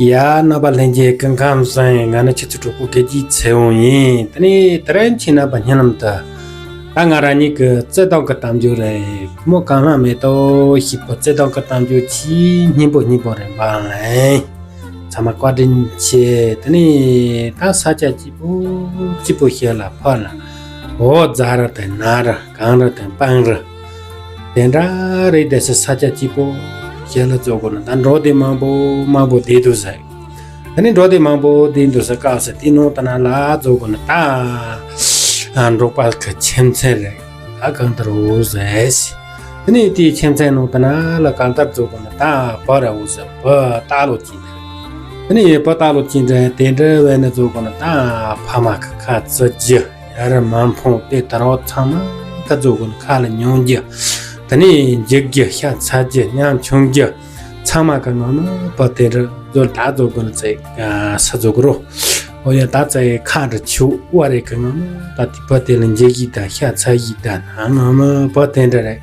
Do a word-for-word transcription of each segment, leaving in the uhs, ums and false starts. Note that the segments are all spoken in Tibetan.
ཡ། རྣམ་པ་ལྷན་རྒྱས་སྐུ་ཁམས་བཟང་། ང་ནི་ཁྱེད་ཚོའི་གྲོགས་པོ་དགེ་རྒྱས་ཚེ་དབང་ཡིན། དེ་ནས་དེ་རིང་ཁྱེད་རྣམ་པ་སྙན་ལམ་དུ། ད་ང་རང་ཉིད་ཀྱི་བརྩེ་དུང་གི་གཏམ་རྒྱུད་རེད། བུ་མོ་གང་ན་མེད་དོ་ཞེས་པའི་བརྩེ་དུང་གི་གཏམ་རྒྱུད་ཆེས་སྙན་པོ་སྙན་པོ་རེད་པ་ལགས། ཚང་མ་བཀའ་དྲིན་ཆེ། དེ་ནས་ད་ས་ཆ་གཅིག་པོ་གཅིག་པོ་ཞིག་ལ་ཕར་ལ་འོ་རྫ་རི་དང་ནགས་རི། གངས་རི་དང་སྤང་རི། དེ་འདྲ་རེད། དེ་སི་ས་ཆ་གཅིག་པོ་ཞིག་ལ་འཛུལ་དགོས་ན་ད་འགྲོ་སྡོད་མང་པོ་མང་པོ་བསྡད་འདུག་ཟེར། དེ་ནས་འགྲོ་སྡོད་མང་པོ་བསྡད་འདུག་ཟེར། སྐབས་སུ་དེ་ནང་དུ་ན་ལ་འཛུལ་དགོས་ན་ད་འབྲོག་པ་གི་ཁྱིམ་མཚེས་རེད། ད་གང་ལྟར་འོ་ཟེར། དེ་ནས་དེའི་ཁྱིམ་མཚེས་ནང་དུ་ན་ལ་གང་ལྟར་འཛུལ་དགོས་ན་ད་བུ་ར་འོ་ཟེར། བུ་སྟག་ལོ་གཅིག་རེད། དེ་ནས་བུ་སྟག་ལོ་གཅིག་རེད། དེ་འདྲ་བས་ན་འཛུལ་དགོས་ན་ད་ཕ་མ་གི་ཁ་བརྩི་རྒྱུ། ཡ་རབས་མ་འཕངས་ཏེ་དར་བ་ཚང་མ་ད་འཛུལ་དགོས་ན་ཁ་ལ་མྱོང་རྒྱུ། དེ་ནས་འཇིགས་རྒྱུ། ཤ་ཚ་རྒྱུ། ཉམ་ཆུང་རྒྱུ། ཚང་མ་གི་ངོ་མ་བུ་དེ་འདྲ་འཛུལ་ད་འཛུལ་དགོས་ན་ཚེ་ས་འཛུལ་དགོས་རོ། འོ་ཡ། ད་ཚེ་ཁ་འདྲ་ཆུ་བ་རེད་གི་ངོ་མ་ད་དེ་བུ་དེ་ལ་འཇིགས་ཡིག་ད་ཤ་ཚ་ཡིག་ད་ན་ངོ་མ་བུ་དེ་འདྲ་རེད།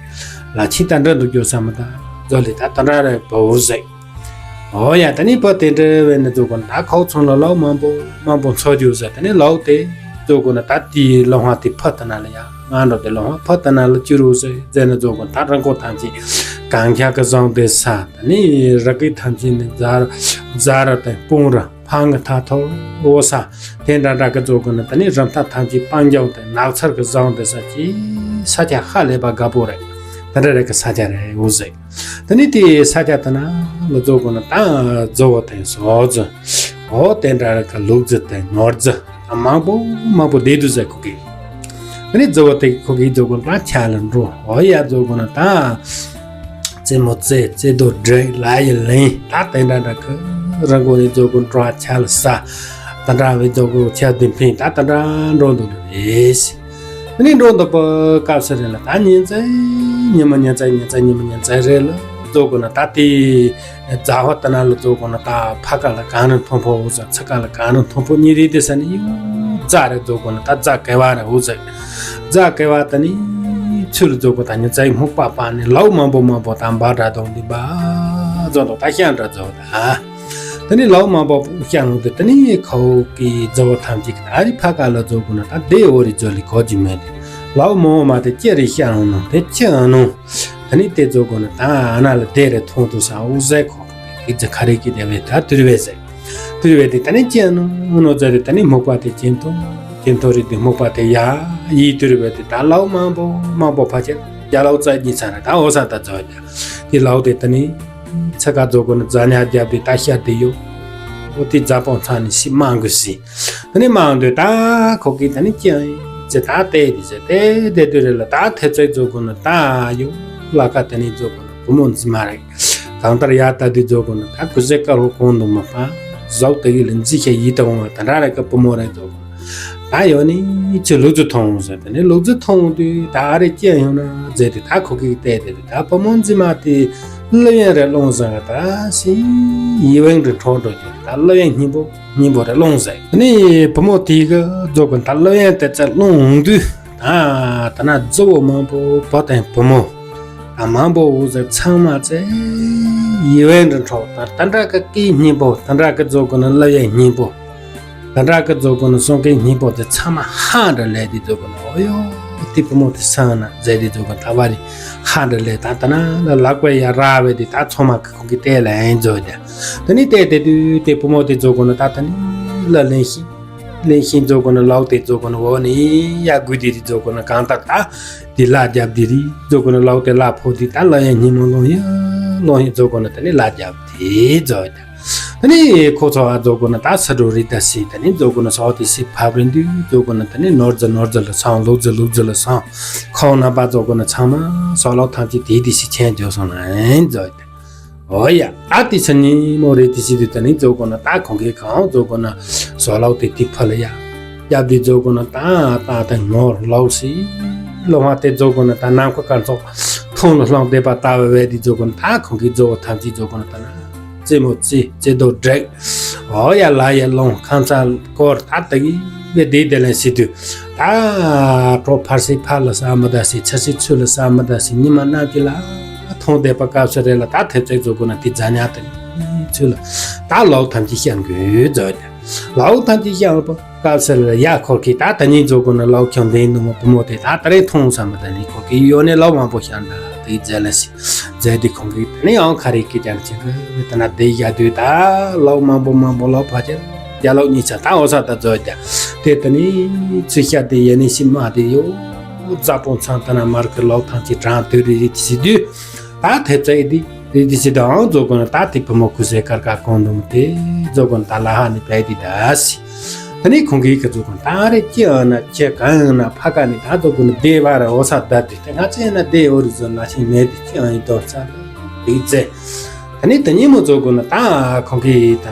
ལ་ཆི་ད་འདྲ་འདུག་རྒྱུ་ས་མ་ད་འཛུལ་ལེ་ད་ད་འདྲ་རེད་བུ་ཟེར། འོ་ཡ། དེ་ནས་བུ་དེ་འདྲ་བས་ན་འཛུལ་དགོས་ན་ད་ཁོ་ཚང་ལ་ལོ་མང་པོ་མང་པོ་འཚོ་རྒྱུ་ཟེར། དེ་ནས་ལོ་དེ་འཛུལ་དགོས་ན་ད་དེའི་ལོ་ཧ་དེ་ཕུ་ད་ན་ལ་ཡ་ང་འགྲོ་དེ་ལོ་ཧ་ཕུ་ད་ན་ལ་ཅི་རུ་ཟེར་ཟེར་ན་འཛུལ་དགོས་ན་ད་རང་ཁོ་ཐམས་ཅད་གངས་འཁྱག་གི་བཟང་དེ་ས། དེ་ནས་རི་སྐེད་ཐམས་ཅད་ནས་རྫ་རྫ་རི་དང་སྤང་རི། ཕང་གི་ཐ་ཐོར་འོ་ས། དེ་འདྲ་འདྲ་གི་འཛུལ་དགོས་ན་དེ་ནས་རི་མཐའ་ཐམས་ཅད་སྤང་ལྗོངས་དང་ནགས་ཚལ་གི་བཟང་དེ་ས་ཀྱི་ས་ཆ་ཧ་ལས་པ་དགའ་པོ་རེད། དེ་འདྲ་རེད་གི་ས་ཆ་རེད་འོ་ཟེར། དེ་ནས་དེའི་ས་ཆ་དེ་ན་ལ་འཛུལ་དགོས་ན་ད་རྫི་བོ་དང་ཟོག་རྫི། འོ་དེ་འདྲ་རེད་གི་ལུག་རྫི་དང་ནོར་རྫི། ད་མང་པོ་མང་པོ་བསྡད་འདུག་ཟེར་ཁོ་གིས། དེ་ནས་རྫི་བོ་དེ་ཁོ་གིས་འཛུལ་དགོས་ན་ད་ཆ་ལ་འགྲོ། འོ་ཡ་འཛུལ་དགོས་ན་ད། རྩེད་མོ་རྩེ། རྩེད་རྡོ་སྒྲིག་ལ་ཡི་ལེན། ད་དེ་འདྲ་འདྲ་གི་རང་མགོ་ནས་འཛུལ་དགོས་འགྲོ་ཆ་ལ་ས། དེ་འདྲ་བའི་འཛུལ་དགོས་ཆ་དེ་འཕེན་ད་དེ་འདྲ་འགྲོ་འདུག་རེད། དེ་ནས་འགྲོ་འདུག་པ་སྐབས་སུ་རེད་ལ་ད་ཉིན་མཚན་ཉི་མ་ཉིན་མཚན་ཉིན་མཚན་ཉི་མ་ཉིན་མཚན་རེད་ལ་འཛུལ་དགོས་ན་ད་དེ། རྫ་བ་དེ་ན་ལ་འཛུལ་དགོས་ན་ད་ཕ་ཁ་ལ་གངས་རི་མཐོན་པོ་འོ་ཟེར། ཚ་ཁ་ལ་གངས་རི་མཐོན་པོ་གཉིས་རེད་དེ་ས་ནས་ཡོ་རྫ་རེད། འཛུལ་དགོས་ན་ད་རྫ་ག་བ་རེད་འོ་ཟེར། རྫ་ག་བ་དེ་ནས་ཚུར་འཛུལ་དགོས་ད་ཉིན་མཚན་སྨུག་པ་པ་ནས་ལོ་མང་པོ་མང་པོ་ད་འབའ་འདྲ་དང་འདི་འབའ་འཛུལ་དགོས་ད་ཤང་འདྲ་འཛུལ་ད། དེ་ནས་ལོ་མང་པོ་ཤང་ལོ་དེ་དེ་ནས་ཁོ་གི་རྫི་བོ་ཐམས་ཅད་ཀྱི་ད་རི་ཕ་ཁ་ལ་འཛུལ་དགོས་ན་ད་དེ་འོ་རི་འཛུལ་ལི་གོ་རྒྱུ་མེད་དེ། ལོ་མང་པོ་མ་དེ་ཅི་རི་ཤང་ལོ་ནོ་དེ་ཅི་ཨ་ནོ། ད་ནི་དེ་ཚོ་གོ་ན་ད་ཨ་ན་ལ་དེ་རེ་མཐོང་དུ་ས་འུ་ཟེ་ཁོ་གི་ཛ་ཁ་རེ་གི་དེ་བས་ད་དུར་བས་ཟེ། དུར་བས་དེ་ད་ནི་ཅི་ཨ་ནོ་ནོ་ཛ་རེ་ད་ནི་སྨུག་པ་དེ་ཅན་ཐོ་ཅན་ཐོ་རེ་དེ་སྨུག་པ་དེ་ཡ་ཡི་དུར་བས་དེ་ད་ལའུ་མང་པོ་མང་པོ་ཕ་ཆེ་རྒྱ་ལའུ་ཙ་གཉིས་ཚ་རེ་ད་འོ་ས་ད་ཛ་ཡ་དེ་ལའུ་དེ་ད་ནི་ཚ་ཀ་ཚོ་གོ་ན་ཛ་ཉ་རྒྱབ་དེ་ད་ཤ་དེ་ཡོ་འོ་དེ་ཛ་པོང་ཚ་ནི་སི་མང་གི་སི། ད་ནི་མང་དུ་ད་ཁོ་གི་ད་ནི་ཅི་ཨ་ཡིན་ཅི་ད་ལྟའི་དེ་ཟེར་ཏེ་དེ་དུས་རེ་ལ་ད་ཐེབས་ཚད་རྫོགས་དགོས་ན་ད་ཡོ་ལ་ཀ་ད་ནི་རྫོགས་དགོས་ན་བུ་མོ་འཛི་མ་རེད། གང་ལྟར་ཡ་ད་དུས་རྫོགས་དགོས་ན་ད་ཁུ་ཟེ་དཀར་བོ་གོང་དུ་མ་ཕ་ཟོག་དེ་གི་ལ་འཛི་ཤ་ཡིད་དུ་འོང་བ་ད་འདྲ་རེ་ཀ་བུ་མོ་རེ་རྫོགས་དགོས་ན་ད་ཡོ་ནི་ཅི་ལུག་རྫི་མཐོང་ཟེར། ད་ནི་ལུག་རྫི་མཐོང་དུས་ད་རེ་ཅི་ཡོང་ན་ཟེར་དུས་ད་ཁོ་གི་ལྟས་དེ་ད་བུ་མོ་འཛི་མ་དེ་ལུ་ཡན་རེ་ལོང་ཟེར་ད་སི་ཡི་བེང་རེ་འཕྲོ་འགྲོ་རྒྱུ་ད་ལུ་ཡན་སྙིང་པོ། སྙིང་པོ་རེ་སློང་ཟེར། དེ་ནས་བུ་མོ་དེ་གི་རྫོགས་དགོས་ད་ལོ་ཡན་དེ་ཚེ་སློང་འོང་དུས། ད་ད་ན་རྫི་བོ་མང་པོ་བུ་དང་བུ་མོ། ད་མང་པོ་འོ་ཟེར་ཚང་མ་ཚེ་ཡི་བན་རེ་འཕྲོ་ད་ད་འདྲ་གི་སྐད་སྙིང་པོ་ད་འདྲ་གི་རྫོགས་དགོས་ན་ལོ་ཡན་སྙིང་པོ། ད་འདྲ་གི་རྫོགས་དགོས་ན་སོང་སྐད་སྙིང་པོ་དེ་ཚང་མ་ཧ་འདྲ་ལས་དེ་རྫོགས་དགོས་ན་འོ་ཡོ་དེ་བུ་མོ་དེ་སང་ན་ཟེར་དེ་རྫོགས་དགོས་ད་བ་རི་ཧ་འདྲ་ལས་ད་ད་ན་ལ་ལག་པ་ཡ་ར་བས་དེ་ད་ཚོ་མ་གི་ཁོང་གི་ལྟས་ལ་ཡན་རྫོགས་ཀྱང་། དེ་ནས་བལྟས་བལྟས་དུས་དེ་བུ་མོ་དེ་རྫོགས་དགོས་ན་ད་ད་ནི་ལ་ལེན་ཤིང་། ལེན་ཤིང་རྫོགས་དགོས་ན་ལའུ་དེ་རྫོགས་དགོས་ན་འོ་ནི་ཡ་དགུ་དེ་རི་རྫོགས་དགོས་ན་གང་ལྟར་ད་དེ་ལ་རྒྱབ་དེ་རི་རྫོགས་དགོས་ན་ལའུ་དེ་ལ་ཕོ་དེ་ད་ལ་ཡ་ཉིན་མོ་ལོང་ཡ་ལོང་ཡ་རྫོགས་དགོས་ན་ད་ནི་ལ་རྒྱབ་དེ་རྫོགས་ཡ། ད་ནི་ཁོ་ཚོ་བ་རྫོགས་དགོས་ན་ད་ས་འགྲོ་རི་ད་སི་ད་ནི་རྫོགས་དགོས་ན་ས་འོ་དེ་སི་ཕབ་རིན་དུས་རྫོགས་དགོས་ན་ད་ནི་ནོར་རྫི་ནོར་རྫི་ལ་སང་ལུག་རྫི་ལུག་རྫི་ལ་སང་ཁོང་རྣམ་པ་རྫོགས་དགོས་ན་ཚང་མ་ས་ལོག་ཐམས་ཅད་དེ་དེ་སི་ཆེན་འཇོག་སོང་ན་རྫོགས་ཡ། འོ་ཡ། ཨ་ཏི་ས་ཉིན་མོ་རེ་ཏི་སི་དུ་ད་ནི་རྫོགས་དགོས་ན་ད་ཁོང་གི་གང་རྫོགས་དགོས་ན་སོ་ལའོ་ཏི་ཏི་ཕ་ལ་ཡ། ཡབ་དི་རྫོགས་དགོས་ན་ད་ད་ད་ངོ་ལའོ་སི། ལོ་མ་ཏི་རྫོགས་དགོས་ན་ད་ནམ་མཁའ་སྐར་ཚོགས་ཐོང་ལ་ལྷང་བསྡད་པ་ལྟ་བ་བས་དི་རྫོགས་དགོས་ན་ད་ཁོང་གི་རྫོགས་པ་ཐམས་ཅད་རྫོགས་དགོས་ན་ད་ན། རྩེ་མོ་རྩེ་རྩེ་རྡོ་བྲེག་འོ་ཡ་ལ་ཡ་ལོང་ཁང་ཚ་སྐོར་ད་ད་གི་བས་དེ་དེ་ལན་སི་དུ། ད་གྲོ་ཕར་སི་ཕར་ལ་ས་མི་ད་སི་ཚ་སི་ཚུ་ལ་ས་མི་ད་སི་ཉི་མ་ནམ་གི་ལ་ཐོང་བསྡད་པ་སྐབས་སུ་རེ་ལ་ད་ཐེབས་ཚད་རྫོགས་དགོས་ན་དི་རྫ་ཉག་ཏི། ཚུལ་ལ་ད་ལོག་ཐམས་ཅད་བཤམས་དགོས་ཟེར་ཏེ། ལོག་ཐམས་ཅད་བཤམས་པ་སྐབས་སུ་ལ་ཡ་ཁོ་གིས་ད་ད་ནི་རྫོགས་དགོས་ན་ལོག་ཁྱོད་འདི་ནུ་མོ་བུ་མོ་དེ་ད་ད་རེས་མཐོང་བསམ་པ་ད་ནི་ཁོ་གིས་ཡོད་ནི་ལོག་མང་པོ་བཤམས་ད་དེ་མཛད་ལ་སི་མཛད་དེ་ཁོང་གིས་ད་ནི་ཡང་ཁ་རི་སྐད་ཀྱང་བྱེད་དགོས་ད་ན་དེ་ཡ་དུས་ད་ལོག་མང་པོ་མང་པོ་ལོག་ཕ་ཆེར་རྒྱ་ལོག་གཉིས་ཆ་ད་འོ་ས་ད་རྫོགས་ཀྱང་དེ་ད་ནི་ཚུལ་ཤ་དེ་ཡེ་ནི་ཤི་མ་དེ་ཡོད་རྫ་པོ་ཚང་ད་ན་མར་གི་ལོག་ཐམས་ཅད་གྲང་དུས་རི་རི་དེ་སི་དུས། ད་ཐེབས་རྩ་ཡི་དེ་རེད་དེ་ཅི་དང་རྫོགས་དགོས་ན་ད་ཐིག་བུ་མོ་ཁུ་སའི་ཀར་ཀ་གོང་དུ་མོ་དེ་རྫོགས་དགོས་ན་ད་ལ་ཧ་ནི་བས་དེ་ད་སི། ད་ནི་ཁོང་གིས་ཁ་རྫོགས་དགོས་ན་ད་རེ་ཅི་ཨ་ན་ཅི་གང་ན་ཕ་ཀ་ནི་ད་རྫོགས་དགོས་ན་དེ་བ་ར་འོ་ས་ད་དེ་དེ་ང་ཚེ་ན་དེ་འོ་རི་ཟོ་ལ་ཤིང་མེད་དེ་ཅི་ཨ་ཡི་དོར་ཚ་དེ་ཙེ། ད་ནི་ད་ཉིན་མོ་རྫོགས་དགོས་ན་ད་ཁོང་གིས་ད་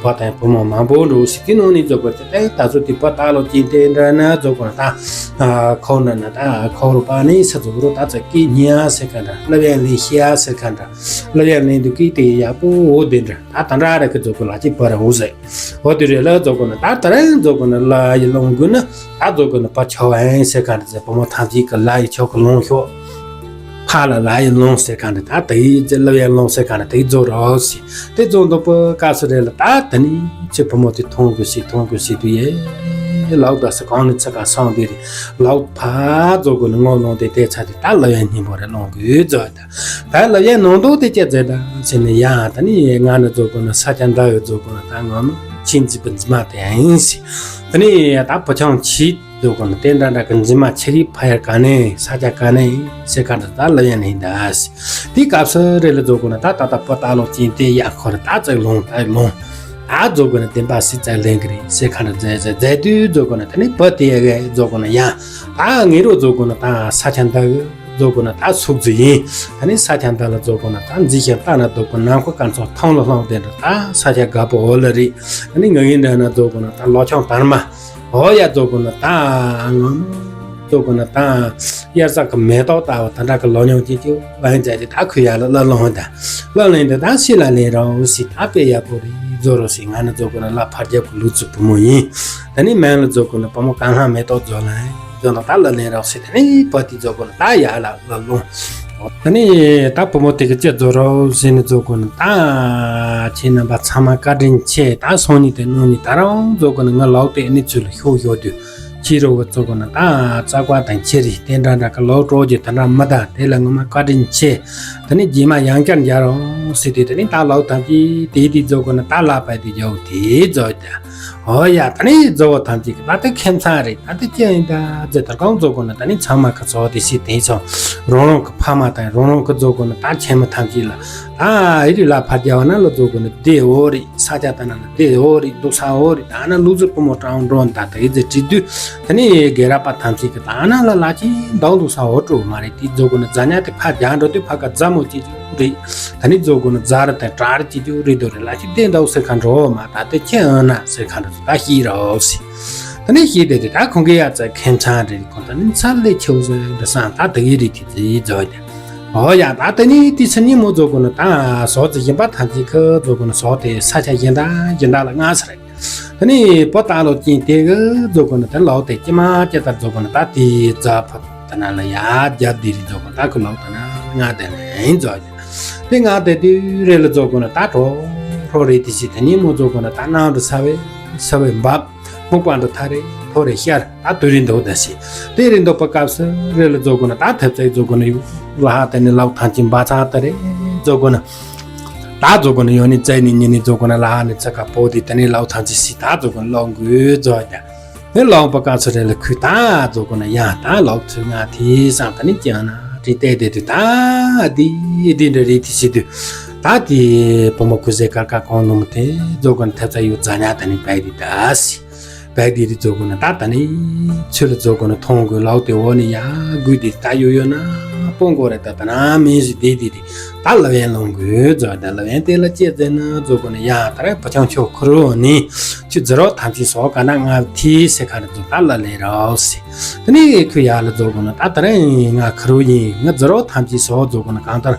ཕ་དང་བུ་མོ་མང་པོ་འགྲོ་སི་དེ་ནང་ནི་རྫོགས་དགོས་དེ་ད་ད་ཚོ་དེ་པ་ད་ལོ་ཅི་དེ་འདྲ་ན་རྫོགས་དགོས་ན་ད། ཁོ་ན་ན་ད་ཁོ་རུ་པ་ནི་ས་ཚུགས་རུ་ད་ཚ་ཀི་ཉི་ཨ་ཟེར་ཁ་འདྲ་ལབ་ཡ་ལེན་ཤི་ཨ་ཟེར་ཁ་འདྲ་ལབ་ཡ་ལེན་དུ་ཀི་དེ་ཡག་པོ་འོ་དེ་འདྲ་ད་ད་འདྲ་རེ་ཁི་རྫོགས་གོ་ལ་ཅི་པ་ར་འོ་ཟེར་འོ་དེ་རེ་ལ་རྫོགས་གོ་ན་ད་ད་རེ་རྫོགས་གོ་ན་ལ་ཡི་ལོང་དགོས་ན་ད་རྫོགས་གོ་ན་པ་ཆོ་ཨན་ཟེར་ཁ་འདྲ་ཟེར་བུ་མོ་ཐམས་ཅད་ཀི་ལ་ཡི་ཆོ་གི་ལོང་ཤོག་ཕ་ལ་ལ་ཡི་ལོང་ཟེར་ཁ་འདྲ་ད་དེ་ཡི་ལབ་ཡ་ལོང་ཟེར་ཁ་འདྲ་དེ་རྫོགས་རོགས་ཟེར། དེ་རྫོགས་འདུག་པ་སྐབས་སུ་རེ་ལ་ད་ད་ནི་ཁྱེད་བུ་མོ་དེ་མཐོང་དགོས་ཤིག་མཐོང་དགོས་ཤིག་དུ་ཡེ་ལོག་ད་ས་གང་ནི་ཚ་ག་སང་དེ་རེད་ལོག་ཕ་རྫོགས་དགོས་ནི་ངོ་ལོང་དེ་དེ་ཚ་དེ་ད་ལབ་ཡ་སྙིང་པོ་རེ་ལོང་དགོས་རྫོགས་ད་ད་ལབ་ཡ་ནང་དུ་དེ་སྐྱེ་མཛད་ད་ཟེར་ནི་ཡ་ད་ནི་ང་ནི་རྫོགས་དགོས་ན་ས་ཆ་འདྲ་ཡོད་རྫོགས་དགོས་ན་ད་ངོ་མ་ཁྱིམ་འཛིན་པ་འཛིན་མ་དེ་ཡིན་ཟེར་ད་ནི་ད་བུ་ཆུང་ཁྱེད། རྫོགས་དགོས་ན་དེ་འདྲ་འདྲ་གི་འཛིན་མ་ཆེ་རིགས་ཕ་ཡར་ག་ནས་ས་ཆ་ག་ནས་ཟེར་ཁ་འདྲ་ད་ལབ་ཡ་ནི་ད་སི། དེ་སྐབས་སུ་རེ་ལ་རྫོགས་དགོས་ན་ད་ད་ད་པོ་ད་ལོ་ཅན་དེ་ཡ་ཁོ་ར་ད་ཙག་ལོང་ད་ལོང་ད་རྫོགས་དགོས་ན་བདེན་པ་སི་ཙག་ལེན་གི་རེད་ཟེར་ཁ་འདྲ་མཛད་མཛད་མཛད་དུས་རྫོགས་དགོས་ན་ད་ནི་བུ་དེ་ཡ་གི་རྫོགས་དགོས་ན་ཡ་ད་ངེད་རོ་རྫོགས་དགོས་ན་ད་ས་ཆ་འདི་གི་རྫོགས་དགོས་ན་ད་ཚུགས་རྫི་ཡིན་ད་ནི་ས་ཆ་འདི་ལ་རྫོགས་དགོས་ན་ད་འཛི་ཞིང་ལྟ་ན་སྡུག་པོ་ནམ་མཁའ་སྐར་ཚོགས་ཐང་ལ་ལྷུང་དེ་འདྲ་ད་ས་ཆ་དགའ་པོ་འོ་ལ་རེད་ད་ནི་ང་གིས་འདྲ་ན་རྫོགས་དགོས་ན་ད་ལོ་ཆུང་དར་མ། འོ་ཡ་རྫོགས་དགོས་ན་ད་ངམ། རྫོགས་དགོས་ན་ད། དབྱར་རྩྭ་གི་མེ་ཏོག་ལྟ་བུ་ད་འདྲ་གི་ལོ་ཉུང་ཅིག་ཅིག་ཨ་ཡིན་ཙང་དེ་ད་ཁོས་ཡ་ལ་ལ་ལོང་ད། ལ་ལེན་དེ་ད་སི་ལ་ལེན་རོགས་སི་ད་དཔེ་ཡག་པོ་རེད་རྫོགས་རོགས་སི་ང་ནི་རྫོགས་དགོས་ན་ལ་ཕར་རྒྱབ་གི་ལུག་རྫི་བུ་མོ་ཡིན། ད་ནི་མིང་ལ་རྫོགས་དགོས་ན་བུ་མོ་གང་ལྷང་མེ་ཏོག་རྫོགས་ལ་རྫོགས་ན་ད་ལ་ལེན་རོགས་སི་ད་ནི་བུ་དེ་རྫོགས་དགོས་ན་ད་ཡ་ལ་ལ་ལོང་། ད་ནི་ད་བུ་མོ་དེ་གི་ཅི་རྫོགས་རོགས་སི་ནི་རྫོགས་དགོས་ན་ད་ཁྱེད་རྣམ་པ་ཚང་མ་བཀའ་དྲིན་ཆེ། ད་སང་ཉིན་དེ་གནངས་ཉིན་ད་རང་རྫོགས་དགོས་ན་ང་ལོག་སྟེ་ནི་ཚུལ་ལ་ཤོག་ཡོད་དུས། ཁྱི་རོ་བ་ཚོ་གོ་ན་ད་རྩ་བ་དང་ཁྱི་རི་དེ་འདྲ་འདྲ་ག་ལོག་གྲོགས་ཀྱི་ད་འདྲ་མི་ད་དེ་ལ་ངོ་མ་བཀའ་དྲིན་ཆེ། ད་ནི་རྗེས་མ་ཡང་བསྐྱར་མཇལ་རོགས་ཟེར་དུས་ད་ནི་ད་ལོག་ཐམས་ཅད་དེ་དེ་རྫོགས་གོ་ན་ད་ལ་པ་དེ་རྒྱའུ་དེ་རྫོགས་ཀྱ། ཨོ་ཡ་ད་ནི་རྫོགས་བ་ཐམས་ཅད་ཀྱི་ད་དེ་ཁྱིམ་ཚང་རེད། ད་དེ་ཅི་ཡིན་ད་ཟེར་ད་གང་རྫོགས་གོ་ན་ད་ནི་ཚང་མ་ག་ཚོགས་དེ་སི་དེ་ཚོ་རང་རང་གི་ཕ་མ་དང་རང་རང་གི་རྫོགས་གོ་ན་ད་ཁྱིམ་མི་ཐམས་ཅད་ལ། ད་ཨི་རི་ལ་ཕར་རྒྱ་བ་ན་ལ་རྫོགས་གོ་ན་བདེ་འོ་རེད། ས་ཆ་ད་ན་ལ་བདེ་འོ་རེད། འདུག་ས་འོ་རེད། ད་ན་ལུག་རྫི་བུ་མོ་གྲང་འགྲོ་ད་ད་ཨི་ཛི་བྲིས་དུས་ད་ནི་རྒན་རབས་པ་ཐམས་ཅད་ཀྱི་ད་ན་ལ་ལ་ཅི་འདང་འདུག་ས་འོ་སྤྲོ་མ་རེད། དེ་རྫོགས་གོ་ན་རྫ་ཉག་དེ་ཕར་རྒྱ་འགྲོ་དུས་ཕ་ག་རྫ་མོ་ཅི་ཅི་རེད། ད་ནི་རྫོགས་གོ་ན་རྫ་ར་དང་བྲག་ར་ཅི་ཅི་རེད་དོ་རེད། ལ་ཅི་བདེ་འདུག་ཟེར་ཁ་འགྲོ་མ་ད་དེ་ཁྱེད་ཨ་ན་ཟེར་ཁ་འགྲོ་ད་ཤི་རོགས་ཟེར། ད་ནི་ཤི་དེ་དེ་ད་ཁོང་གི་ཡ་ཙ་ཁེམ་ཚང་རེད། ཁོང་ད་ནི་ཚ་ལེ་ཆེའུ་ཟེར་འདྲ་སང་ད་དེ་གི་རེད་དེ་ཟེར་རྫོགས་ཀྱ། ཨོ་ཡ་ད་དེ་ནི་དེ་ཚེ་ཉིན་མོ་རྫོགས་གོ་ན་ད་ཟོག་ཙི་གཞན་པ་ཐམས་ཅད་ཁ་རྫོགས་གོ་ན་ཟོག་དེ་ས་ཆ་གཞན་དག་གཞན་དག་ལ་མངགས་ས་རེད། དེ་ནི་པོ་ཏཱ་ལོ་ཅན་དེ་གི་རྫོགས་གོ་ན་དེ་ལོག་དེ་ཅི་མ་ཅི་ལྟར་རྫོགས་གོ་ན་ད་དེ་རྫ་ཕོ་ད་ན་ལ་ཡ་རྒྱབ་དེ་རི་རྫོགས་གོ་ན་ད་ཁོ་ལོག་ད་ན་མངགས་དེ་ལ་ཡིན་རྫོགས་ཀྱ། དེ་མངགས་དེ་དུས་རེ་ལ་རྫོགས་གོ་ན་ད་གྲོ་གྲོ་རེད་དེ་ཞིག་དེ་ཉིན་མོ་རྫོགས་གོ་ན་ད་ནང་དུ་ས་བའི་ས་བའི་འབབ། སྨུག་པ་འདྲ་ཐ་རེ་ཐོ་རེ་ཤར་ད་དུས་རིང་འདུག་ད་ཞེས་དེ་རིང་འདུག་པ་སྐབས་སུ་རེ་ལ་རྫོགས་གོ་ན་ད་ཐེབས་རྩའི་རྫོགས་གོ་ན་ཡུ་ལ་ཧ་དེ་ནི་ལག་ཐང་ཅིང་འབའ་ཚང་ད་རེ་རྫོགས་གོ་ན་ད་རྫོགས་གོ་ན་ཡོ་ནི་རྩའི་ནི་ཉི་ནི་རྫོགས་གོ་ན་ལ་ཧ་ནི་ཚ་ཀ་པོ་དེ་དེ་ནི་ལག་ཐང་ཅི་སི་ད་རྫོགས་གོ་ན་ལོག་འགུལ་རྫོགས་ཀྱ་དེ་ལོག་པ་སྐབས་སུ་རེ་ལ་ཁུ་ད་རྫོགས་གོ་ན་ཡང་ད་ལོག་ཚུལ་ང་དེ་སང་ད་ནི་ཀྱང་ན་དྲི་ཏེ་དེ་དུས་ད་དེ་དེ་འདྲ་རེད་དེ་ཞེས་དུས་ད་དེ་བུ་མོ་ཁུ་ཟེ་ཀར་ཀ་གོང་ནུ་མ་དེ་རྫོགས་གོ་ན་ཐེབས་རྩ་ཡུ་རྫ་ཉག་ད་ནི་བས་དེ་ད་སི། བས་དེ་རི་རྫོགས་གོ་ན་ད་ད་ནི་ཚུལ་ལ་རྫོགས་གོ་ན་མཐོང་དགོས་ལོག་དེ་འོ་ནི་ཡ་དགོས་དེ་ད་ཡོ་ཡོ་ན་སྤོང་དགོས་རེད། ད་ད་ན་མིན་ཞིག་དེ་དེ་དེ་ད་ལ་བན་ལོང་དགོས་རྫོགས་ད་ལ་བན་དེ་ལ་ཅེ་ཟེར་ན་རྫོགས་གོ་ན་ཡ་ད་ར་བུ་ཆུང་ཁྱོད་ཁུར་འོ་ནི་ཁྱོད་རྫི་རོགས་ཐམས་ཅད་སོགས་ག་ན་ང་ཐི་ཟེར་ཁ་ར་རྫོགས་ད་ལ་ལེ་རོགས་ཟེར། དེ་ནི་ཁོས་ཡར་ལ་རྫོགས་གོ་ན་ད་ད་ར་ང་ཁུར་འོ་ཡིན། ང་རྫི་རོགས་ཐམས་ཅད་སོགས་རྫོགས་གོ་ན་གང་ལྟར་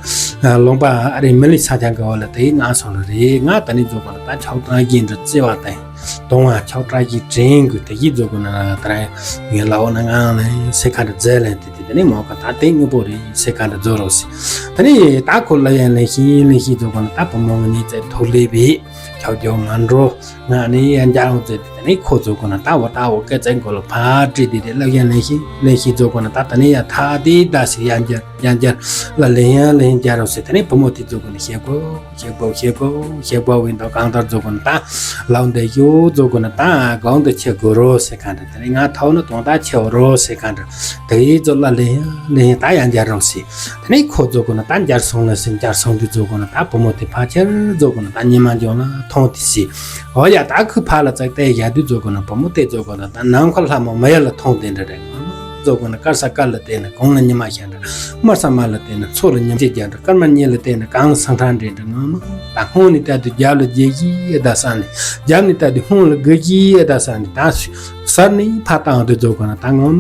ལུང་པ་ཨ་རི་མི་ལི་ས་ཆ་འགའ་བ་ལ་དེ་ང་སོང་ལ་རེད། ང་ད་ནི་རྫོགས་གོ་ན་ད་ཆགས་སྡང་གི་འདྲ་བརྩེ་བ་དང་། གདོང་བ་ཆགས་བཀྲ་ཤིས་དྲན་དགོས་དེ་ཡིད་བཟོ་དགོས་ན་ད་ར་ངའི་ལའོ་ན་ངང་ལ་སེ་ཁ་འདྲ་མཛད་ལན་དེ་དེ་དེ་ནས་མོ་ག་ད་དེ་དངོས་པོ་རེད་སེ་ཁ་འདྲ་བཟོ་རོགས་ཟེར། དེ་ནས་ད་ཁོ་ལབ་ཡ་ལེན་ཤིང་ལེན་ཤིང་བཟོ་དགོས་ན་ད་བུ་མོ་ངི་ནི་ཙེ་ཐུག་ལེ་བི་ཁྱོ་རྒྱོ་མ་འགྲོ། ང་ནི་ཡང་རྒྱལ་འོང་ཟེར་དེ་ནས་ཁོ་ཚོ་ཀུན་ན་ད་འོ་ད་འོ་སྐད་ཚན་གོ་ལ་ཕར་བྲིས་དེ་དེ་ལབ་ཡང་ལེན་ཤིང་ལེན་ཤིང་ཚོ་ཀུན་ན་ད་ད་ནས་ཡང་ཐག་དེ་ད་ཟེར་ཡང་རྒྱལ་ཡང་རྒྱལ་ལ་ལེན་ཡང་ལེན་རྒྱལ་རོ་ཟེར་དེ་ནས་བུ་མོ་དེ་ཚོ་ཀུན་ན་ཤེས་གོ་ཤེས་གོ་ཤེས་གོ་བིན་དོ་གང་ལྟར་ཚོ་ཀུན་ན་ད་ལའུ་འདི་ཡོ་ཚོ་ཀུན་ན་ད་གང་དུ་ཆེ་གོ་རོ་ཟེར་གང་འདྲ་དེ་ནས་ང་ཐོག་ན་དོང་ད་ཆེ་བ་རོ་ཟེར་གང་འདྲ་དེ་ཡི་ཚོ་ལ་ལེན་ཡང་ལེན་ཡང་ད་ཡང་རྒྱལ་རོ་ཟེར། དེ་ནས་ཁོ་ཚོ་ཀུན་ན་ད་འཇར་སོང་ལ་སེམས་འཇར་སོང་དུས་ཚོ་ཀུན་ན་ད་བུ་མོ་དེ་ཕ་ཁྱེར་ཚོ་ཀུན་ན་ད་ཉི་མ་འཇོག་ལ་མཐོང་དེ་སི། འོ་ཡ་ད་ཁོས་ཕ་ལ་ཙག་བལྟས་ཡ་དུས་ཚོ་ཀུན་ན་བུ་མོ་དེ་ཚོ་ཀུན་ན་ད་ནམ་མཁའ་ལྷ་མོ་མ་ཡ་ལ་མཐོང་དེ་འདྲ་རེད། ང་མ་ཚོ་ཀུན་ན་དཀར་ས་དཀར་ལ་བལྟས་ན་གོང་ལ་ཉི་མ་ཤར་འདྲ། དམར་ས་དམར་ལ་བལྟས་ན་མཚོ་ལ་ཉམས་ཆེ་རྒྱ་འདྲ། སྐར་མ་གཉིས་ལ་བལྟས་ན་གངས་ལ་སང་ཁྲ་འདྲེ་འདྲ། ང་མ་ད་ཧོང་ནི་ལྟ་དུས་རྒྱབ་ལ་རྒྱལ་གྱི་ཡ་ད་ས་ནི་རྒྱབ་ནི་ལྟ་དུས་ཧོང་ལ་དགའ་གྱི་ཡ་ད་ས་ནི་ད་ཟུར་ནས་ཕར་བཏང་དུས་ཚོ་ཀུན་ན་ད་ངོ་མ་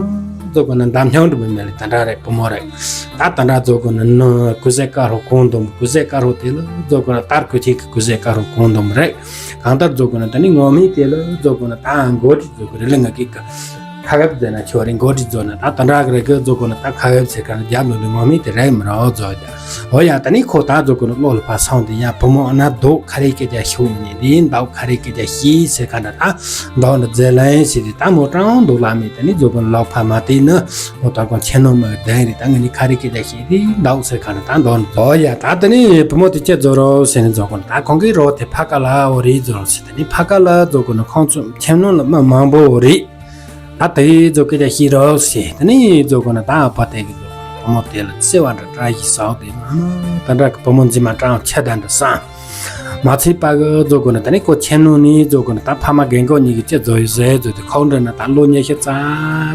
ཚོ་ཀུན་ན་འདམ་ཆུང་འགྲོ་མི་མེད་ལ་དེ་འདྲ་རེད། བུ་མོ་རེད། ད་དེ་འདྲ་ཚོ་ཀུན་ན་ནི་ཀུ་ཟེ་དཀར་ཧོ་གོང་དུམ་ཀུ་ཟེ་དཀར་ཧོ་དེ་ལ་ཚོ་ཀུན་ན་དར་ཀུ་ཆེ་གི་ཀུ་ཟེ་དཀར་ཧོ་གོང་དུམ་རེད། གང་ལྟར་ཚོ་ཀུན་ན་ད་ནི་ངོ་མི་དེ་ལ་ཚོ་ཀུན་ན་ད་མགོ་ཁྲིད་ཚོ་ཀུན་རེ་ལ་ང་གི་ཀ་ཁ་གབ་ཟེར་ན་ཆོ་རེ་མགོ་ཁྲིད་ཚོ་ན་ད་དེ་འདྲ་རེ་གི་ཚོ་ཀུན་ན་ད་ཁ་གབ་ཟེར་ག་ན་རྒྱབ་ལོ་ནི་ངོ་མི་དེ་རེད་མི་རོ་ཚོ་ཡ། འོ་ཡ་ད་ནི་ཁོ་ད་ཚོ་ཀུན་ན་བློ་ལ་ཕ་སོང་དེ་ཡ་བུ་མོ་ཨ་ན་རྡོ་ཁ་རེ་སྐད་ཆ་ཤོད་ནི་དེ་འདའོ་ཁ་རེ་སྐད་ཆ་ཤེས་ཟེར་ག་འདྲ་ད་འདའོ་འདྲ་མཛད་ལན་ཟེར་དེ་ད་མོ་ཀྲང་འདུག་ལ་མི་ད་ནི་ཚོ་ཀུན་ལོག་ཕ་མ་དེ་ནི་འོ་ད་ཀོ་ཆེ་ནོ་མ་གི་དེ་རེད། ད་ང་ནི་ཁ་རེ་སྐད་ཆ་ཤེས་དེ་འདའོ་ཟེར་ག་འདྲ་ད་འདའོ་འདའོ་ཡ་ད་ད་ནི་བུ་མོ་དེ་ཅི་ཚོ་རོ་ཟེར་ནི་ཚོ་ཀུན་ད་ཁོང་གི་རོ་དེ་ཕ་ག་ལ་འོ་རེད་ཚོ་རོ་ཟེར་ད་ནི་ཕ་ག་ལ་ཚོ་ཀུན་ན་ཁོང་ཚོ་ཆེ་ནོ་ལ་མ་མང་པོ་འོ་རེད། ད་དེ་ཚོ་སྐད་ཆ་ཤེས་རོགས་ཟེར། དེ་ནས་ཚོ་ཀུན་ན་ད་ཨ་ཕ་དེ་གི་ཚོ་བུ་མོ་དེ་ལ་བརྩེ་བ་འདྲ་བཀྲ་ཤིས་ཟག་དེ་ང་ད་འདྲ་གི་བུ་མོ་འཛིན་མ་ཀྲང་ཆེ་ད་འདྲ་སང་། མ་ཚིག་པ་གི་ཚོ་ཀུན་ན་ད་ནི་ཁོ་ཆེ་ནོ་ནི་ཚོ་ཀུན་ན་ད་ཕ་མ་རྒན་གོག་གཉིས་ཀྱི་ཅི་ཚོ་ཡོད་ཟེར་ཚོ་དེ་ཁོང་འདྲ་ན་ད་ལོ་ཉི་ཤུ་རྩ་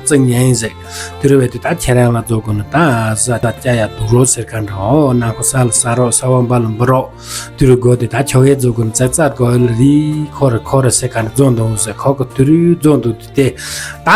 གཅིག་ཉན་ཟེར། དེ་རུ་བས་དེ་ད་ཁྱེད་རང་ལ་ཚོ་ཀུན་ན་ད་ཟ་ད་ཅ་ཡ་དུག་རོ་ཟེར་ག་འདྲ་འོ་ན་ཁོ་ས་ལ་ས་རོགས་ས་བ་འབའ་ལ་འབུ་རོགས། དུ་རུ་སྒོ་དེ་ད་ཆོ་གའི་རྫོ་གུ་ནི་ཙག་ཙག་སྒོ་ལ་རི་ཁོ་ར་ཁོ་ར་ཟེར་ག་ནི་རྫོ་འདུག་ཟེར་ཁོ་གི་དུ་རུ་རྫོ་འདུག་དུ་དེ་ད་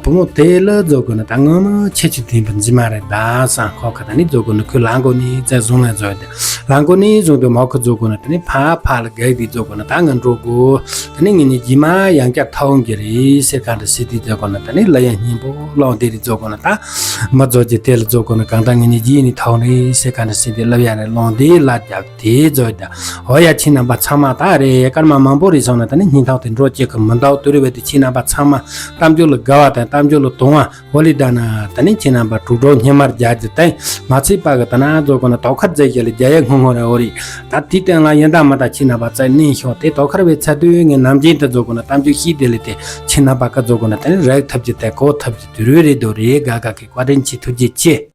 བུ་མོ་དེ་ལ་རྫོ་གུ་ནི་ད་ངོ་མ་ཆེ་ཆུ་ཐིམ་པ་འཛི་མ་རེད་ད་སང་ཁོ་ག་ད་ནི་རྫོ་གུ་ནི་ཁོའི་ལང་གོ་ནི་ཙག་བཟུང་ལ་རྫོ་དེ་ལང་གོ་ནི་བཟུང་དུ་མོ་ཁོ་རྫོ་གུ་ནི་ད་ནི་ཕ་ཕ་ལ་གའི་དེ་རྫོ་གུ་ནི་ད་ང་འགྲོ་གོ་ད་ནི་ངེད་གཉིས་རྗེས་མ་ཡང་བསྐྱར་ཐོག་འགྱུར་རེད་ཟེར་ག་འདྲ་ཟེར་དུས་རྫོ་གུ་ནི་ད་ནི་ལ་ཡང་སྙིང་པོ་ལོང་དེ་རེད་རྫོ་གུ་ནི་ད་མ་རྫོ་རྗེ་དེ་ལ་རྫོ་གུ་ནི་གང་ད་ངེད་གཉིས་རྗེས་ནི་ཐོག་རེད་ཟེར་ག་འདྲ་ཟེར་དུས་ལབ་ཡ་རེད་ལོང་དེ་ལ་རྒྱབ། དེའི་རྫོགས་ཀྱང་། འོ་ཡ་ཁྱེད་རྣམ་པ་ཚང་མ་ད་རེད་སྐར་མ་མང་པོ་རེད་སོང་ན་ད་ནི་སྙིང་ཐག་དེ་འགྲོ་སྐྱེ་གི་མི་འདུག་དུ་རེ་བས་དེ་ཁྱེད་རྣམ་པ་ཚང་མ་གཏམ་རྒྱུད་ལ་དགའ་བ་དང་གཏམ་རྒྱུད་ལ་དུང་བ་འོ་ལི་ད་ན་ད་ནི་ཁྱེད་རྣམ་པ་དྲུག་གྲོགས་སྙེ་མར་རྒྱག་རྒྱུ་དང་མ་ཚིག་པ་གི་ད་ན་རྫོགས་གོ་ན་དོ་ཁར་རྫས་ཞིག་ལ་རྒྱ་ཡ་སྔོན་སྔོན་རེ་འོ་རེད་ད་དེའི་སྟེང་ལ་ཡིན་ད་མ་ད་ཁྱེད་རྣམ་པ་རྩད་གནས་ཤོག་དེ་དོ་ཁར་བའི་ཚ་དུས་ངས་ནམ་རྒྱུན་དུ་རྫོགས་གོ་ན་གཏམ་རྒྱུད་ཤིག་དེ་ལས་དེ་ཁྱེད་རྣམ་པ་ག་རྫོགས་གོ་ན་ད་ནི་རག་ཐབས་ཀྱི་དེ་གོ་ཐབས་ཀྱི་དུ་རུ་རེད་དོ་རེད་དགའ་དགའ་གི་བཀའ་དྲིན་ཆེ་ཐུགས་རྗེ་ཆེ།